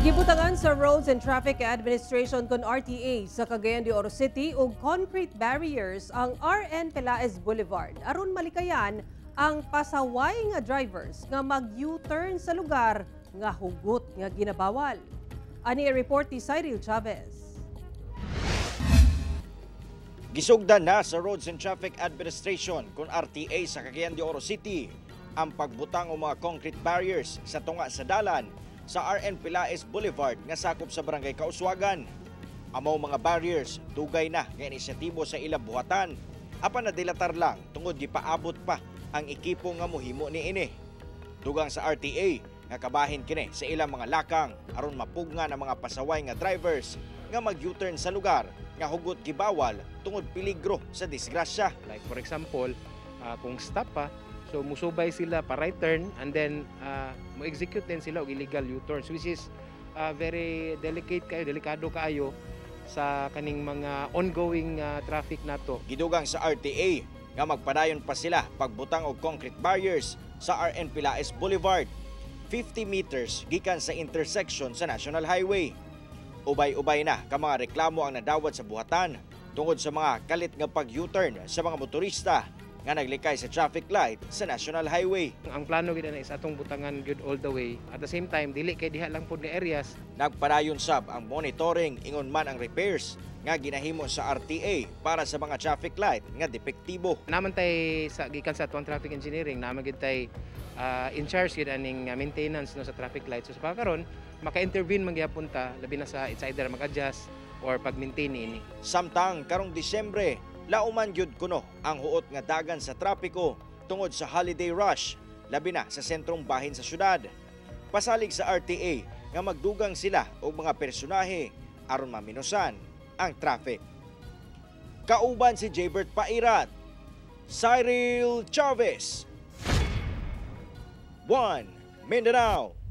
Gibutangan sa Roads and Traffic Administration kon RTA sa Cagayan de Oro City og concrete barriers ang RN Pelaez Boulevard aron malikayan ang pasaway nga drivers nga mag-U-turn sa lugar nga hugot nga ginabawal. Ani ang report ni Cyril Chavez. Gisugdan na sa Roads and Traffic Administration kon RTA sa Cagayan de Oro City ang pagbutang og mga concrete barriers sa tunga sa dalan sa RN Pelaez Boulevard nga sakop sa Barangay Kauswagan. Amo mga barriers dugay na nga inisyatibo sa ilang buhatan apan nadilatar lang tungod gipaabot pa ang ekipo nga mohimo niini. Dugang sa RTA nga kabahin kini sa ilang mga lakang aron mapugngan ang mga pasaway nga drivers nga mag-U-turn sa lugar nga hugot gibawal tungod peligro sa disgrasya. Like for example, kung stop pa, so musubay sila pa right turn and then mo-execute din sila og illegal U-turns, which is very delicate kayo, delikado kaayo sa kaning mga ongoing traffic nato. Gidugang sa RTA nga magpadayon pa sila pagbutang og concrete barriers sa RN Pelaez Boulevard, 50 meters gikan sa intersection sa National Highway. Ubay-ubay na ka mga reklamo ang nadawat sa buhatan tungod sa mga kalit nga pag-U-turn sa mga motorista nga naglikay sa traffic light sa National Highway. Ang plano gid na is atong butangan gyud all the way. At the same time, dili kay diha lang pud nga areas. Nagpadayon sab ang monitoring ingon man ang repairs nga ginahimo sa RTA para sa mga traffic light nga depektibo. Naman tay sa gikan sa atuang traffic engineering, naman gid tay in charge gid aning maintenance, no, sa traffic lights. So sa pagkaron, maka-intervene man gyapon ta, labi na sa it's either mag-adjust or pag-maintain ini. Samtang karong Disyembre, lauman gyud kuno ang huot nga dagan sa trapiko tungod sa holiday rush, labi na sa sentrong bahin sa syudad. Pasalig sa RTA nga magdugang sila og mga personahe aron maminusan ang traffic. Kauban si Jaybert Pairat, Cyril Chavez, 1 Mindanao.